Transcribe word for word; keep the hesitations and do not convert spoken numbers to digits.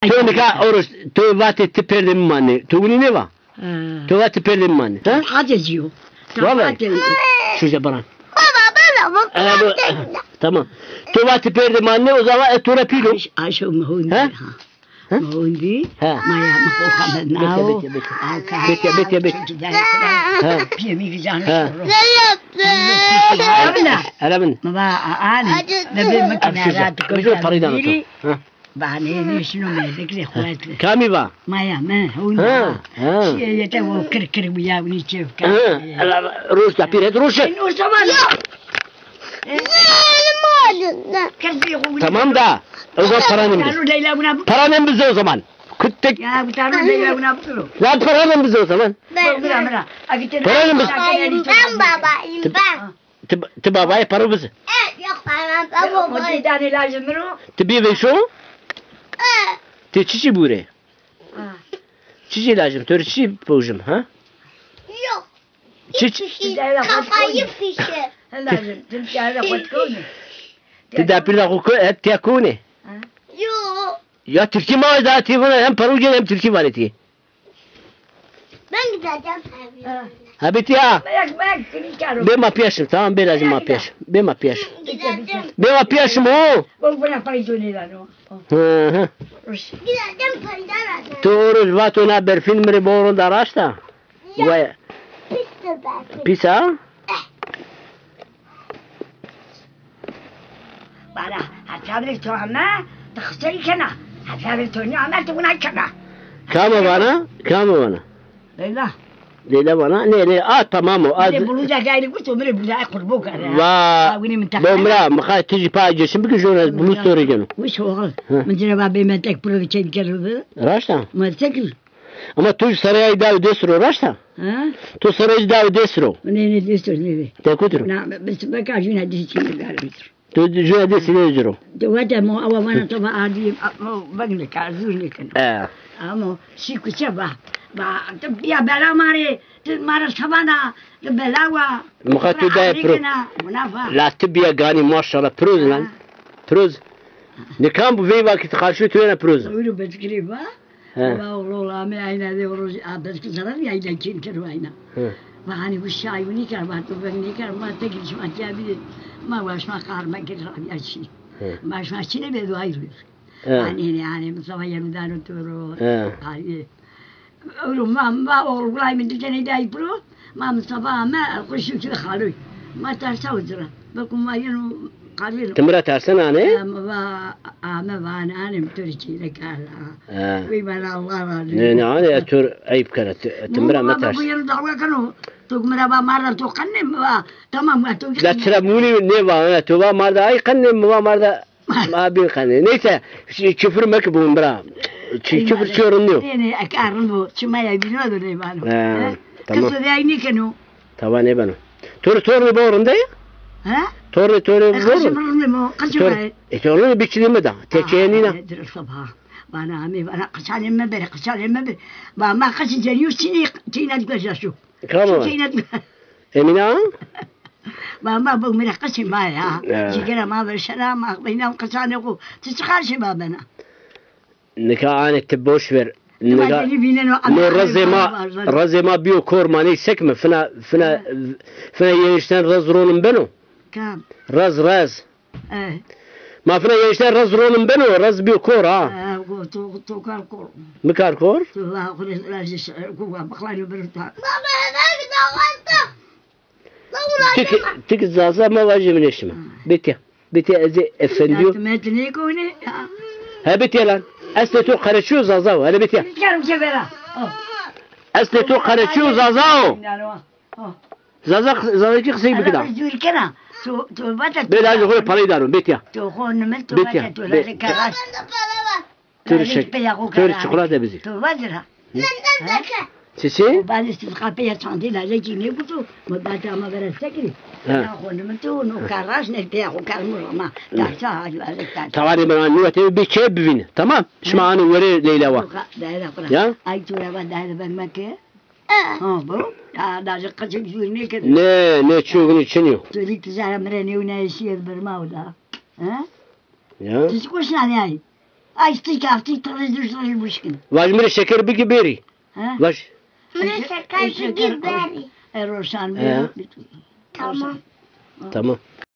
To nika Oroş, to vatê ti pêrdê mi manê. To winî nêva? Ha. To vatê ti pêrdê mi manê. Ha? Qatê ci yo. Vallahi. Qatê. Şuja baran. Baba, baba, baba. Tamam. To vatê ti pêrdê mi manê, o zaman ez to ra pîl o. Aş-, aşo mi hûn. Ha? Ha? Mi hûn dî. Ha. Maya mi xo xebet nao. Bete, bete, bete. Bete, bete, bete. Ha. Piyê mi gî canê şoro. Ara bin. Ara bin. Mi va, a, anî. Nebê mi kenara tu. Parayı da anlatın. Ha. Bahaneyê nê şino merdekî rê xo ete. Kamî va? Maya mi, hûn va. Ha, ha. Şîye yete o kir kir bu ya, winî çêf ka. Ha, roşta pîret roşe. Eno zaman. Tamam da. O zaman paranê mi bize. Paranê mi bize o zaman. Kuttek. Ya bu tanu Leyla buna bıkıro. Ya paranê mi bize o zaman. Mira, mira. Paranê mi bize. Ben babayım ben. Ti, ti babayê paro bizi. E, yok, ben, ben babayım. Ti bî vêşo? E. Ti çiçî bûrê? Ha. Çiçî lajim, to rê çiçî pojim, ha? Yok. Çiçî? Kafayı fişir. Lajim, tim kare xo kone. Ti dapîr da xo ko, hep tiya kone. Ha? Yok. Ya Tirkî ma da ti vana hem paro gel hem Tirkî vanê ti. Ben gideceğim tabii. Ha. Ha, bitti ya. Bırak, bırak, seni çağırıyorum. Bê ma pîya şim, tamam, bê lazim ma pîya şim. Bê ma pîya şim. Gideceğim. Bê ma pîya şim o. Bak, bırak, parayı dönüyorlar o. Hı hı. Gideceğim, parayı da vereceğim. To roj vato na berfîn mi rê boro da raşta? Ya. Vay. Pis de berfîn. Pis ha? Eh. Vana, heta verê to ame, ti qisey kena. Heta verê to nêame, ti wina kena. Kam o vana? Kam o vana? Leyla. Leyla vana? Nê, nê, a, tamam o. A, mi rê buluza gayrî gurto, mi rê buluza qurbo kerde. Va, bo mira, mi xay ti jî pa ceşin bikî, jona ez buluz to rê geno. Wiş oğul. Hı. Mi ci ra va bê mentek piro de çê dikero de. Raşt a? Ma sekil. Ama tu sereyê dawî dês ro, raşt a? Ha? Tu sereyê dawî dês ro. Nê, nê, dês ro, nê, nê. Te kutiro. Na, bes beka juna dês çî gar bitir. Tu juna dês nê ciro. De wete mo awa vana to va ardî, mo veng nêkar, zûr nêkeno. E. Ama şî kuçe va. Va, tu bîya bela ma rê, tu ma rê sevana, tu bela wa. Muxa tu dayê piro. La tu bîya ganî maşallah, piroz lan. Ha. Piroz. Nikan bu veyva ki tu xarşo tu yena piroz. Öyle betkirê va. He. Va oğlum, ame ayna de o roj, a, belki zarar ya, ayna kim kir ayna. He. Va hani bu şey, bu ne kadar, va tu ben ne kadar, ma tek iş, ma ya bir, ma baş ma kar, ma kir ya şey. He. Baş ma çine be dua yürüyor. He. Hani ne, hani Mustafa yanından oturur. He. Hani, oğlum, ma, ma oğlum, kulay mı dikene de bro, ma Mustafa ama, kuşu ki halı. Ma tersa otura. Bak, ma yenu Ti mi ra tersena nê? Ame va, ame va, nê, anê mi to rê çî nêkerd ha. He. Wey bana Allah razı olsun. Nê, nê, anê, ez to rê eyb kena. Ti, ti mi ra meters. Bu yeno dalga keno. To mi ra va, ma ra to qenê, mi va. Tamam, va to. La çira mûnî nê va, ne, to va ma ra ay qenê, mi va ma ra ma bin qenê. Neyse, şi-, küfür meke bu mi ra. Çi-, küfür çiyo rind nîyo. Nê, nê, eka rind bo. Çima ya bîno de nê vano. He, tamam. Kız de ay nêkeno. Tawa nêbeno. To rê tornê bo rind ê? He? Tornê to rê bo rind? Qeçê mi rind ê mo, qeçê mi? E, tornê biçîlî mi da. Tekeye nîna. Dir sabah. Bana amê, bana qeçanê mi bere, qeçanê mi bere. Ba ma qeçê cenîyo çinê, çîna dikwe şaşo. Kama? Çîna dikwe. Emîna? Ba ma bo mi rê qeçê ma ya. He. Cîgera ma ver şena, ma beyna qeçanê xo. Ti çi qarşê ma bena? Nika anê ti boş ver. Nika no rezê ma, rezê ma bîyo kor, ma ney sek mi? Fina, fina, fina yenişten rez ronim beno. Kam? Rez, rez. E. Ma fina yenişten rez ronim beno, rez bîyo kor ha. E, go to, to kar kor. Mi kar kor? To la xo rez, rez, go va bixlano biro ta. Baba, bak, da. Tik, tik Zaza ma vajê mi nêşime. Bêtîya. Bêtîya ez ê efendî yo. He bêtîya lan. Eslê to qereçî yo Zaza o. Hele bêtîya. Eslê to qereçî yo Zaza o. Zaza, Zazakî qisey bikî da. Bê lajê xo rê parayî dano. Bêtîya. Bêtîya. Bê. Tır şek-, tır çikolata bizi. Çiçi? Bale siz kapıya çantayla leki ne kutu? Mı bata ama vera sekri. Ha. Ya konu mu tu no karaş ne te o karmur ama. Taşa hadi verek taşa. Tavarê mi ra nîwa tê bir kê bivîn. Tamam. Şima anî were Leyla wa. Ya? Ay tu ra va dare ben meke. Ha bu. Ya da kaçık yürüne kadar. Ne, ne çuğunu çiniyor. Çocuk tizara mire ne una eşiyor bir mavda. Ha? Ya. Siz koşan yani. Ay, tîk, ah, tîk, tavê duştayı buşkin. Vaj mi rê şeker bigî bêrî. Ha? Vaj. Mi rê şeker bigî bêrî. E, Roşan bêrî. Tamam. Tamam.